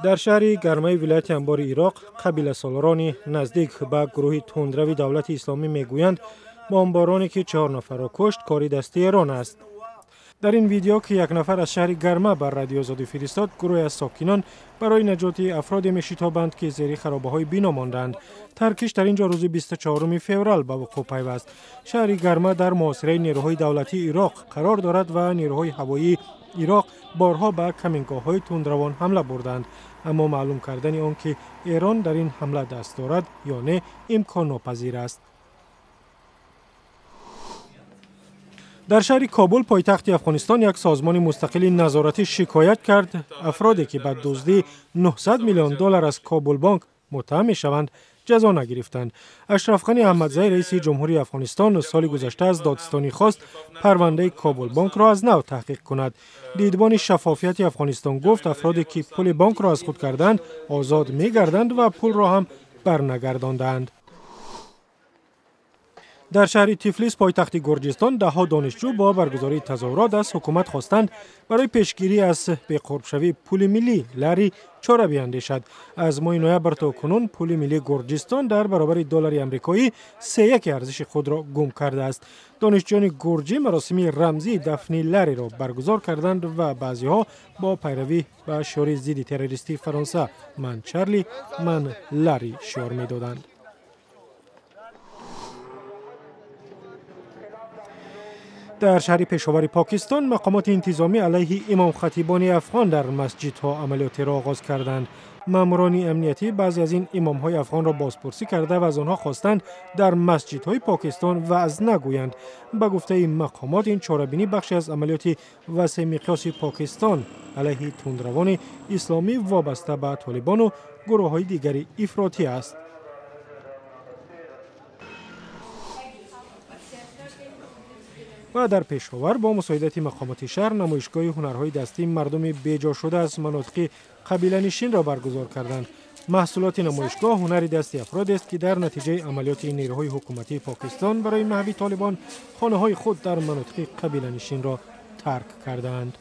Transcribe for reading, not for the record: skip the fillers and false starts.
Дар шаҳри Гармаи вилояти Анбори Ироқ қабиласолорони наздик ба гурӯҳи тундрави Давлати Исломӣ мегӯянд, бомбороне ки 4 нафарро кушт, кори дасти Эрон аст. Дар ин видео, ки як нафар аз шаҳри Гарма бар Радиои Озодӣ фиристод, гурӯҳе аз сокинон барои наҷоти афроде мешитобанд, ки зери харобаҳои бино мондаанд. Таркиш дар ин ҷо рӯзи 24 феврал ба вуқӯъ пайваст. Шаҳри Гарма дар муҳосираи нерӯҳои давлатии Ироқ қарор дорад ва нерӯҳои ҳавоии Ироқ борҳо ба камингоҳҳои тундравон ҳамла бурданд. Аммо маълум кардани он ки Эрон дар ин ҳамла даст дорад ё не, имконнопазир аст. Дар шаҳри Кобул, пойтахти Афғонистон, як созмони мустақили назоратӣ шикоят кард, афроде ки ба дуздии 900 миллион доллар аз Кобулбонк муттаҳам мешаванд, ҷазо нагирифтанд. Ашраф Ғани Аҳмадзай, раиси ҷумҳурии Афғонистон, соли гузашта аз додстонӣ хост парвандаи Кобулбонкро аз нав таҳқиқ кунад. Дидбони шаффофияти Афғонистон гуфт, афроде ки пули бонкро аз худ карданд, озод мегарданд ва пулро ҳам барнагардонданд. Дар шаҳри Тифлис, пойтахти Гурҷистон, даҳҳо донишҷӯ бо баргузории тазоҳурот аз ҳукумат хостанд барои пешгирӣ аз беқурбшавии пули миллӣ лари чора биандешад. Аз моҳи ноябр то кунун пули миллии Гурҷистон дар баробари доллари амрикоӣ сеяки арзиши худро гум кардааст. Донишҷӯёни гурҷӣ маросими рамзии дафни лариро баргузор карданд ва баъзеҳо бо пайравӣ ба шиори зидди террористии Фаронса «Ман Чарли, ман Лари» шиор медоданд. Дар шаҳри Пешовари Покистон мақомоти интизомӣ алайҳи имомхатибони афғон дар масҷидҳо амалиётеро оғоз карданд. Маъмурони амниятӣ баъзе аз ин имомҳои афғонро бозпурсӣ карда ва аз онҳо хостанд дар масҷидҳои Покистон ваъз нагӯянд. Ба гуфтаи мақомот, ин чорабинӣ бахше аз амалиёти васеъмиқёси Покистон алайҳи тундравони исломӣ вобаста ба толибону гурӯҳҳои дигари ифротӣ аст. Ва дар Пешовар бо мусоидати мақомоти шаҳр намоишгоҳи ҳунарҳои дастии мардуми беҷо шуда аз манотиқи қабиланишинро баргузор карданд. Маҳсулоти намоишгоҳ ҳунари дасти афродест, ки дар натиҷаи амалиёти нерӯҳои ҳукуматии Покистон барои маҳви толибон хонаҳои худ дар манотиқи қабиланишинро тарк кардаанд.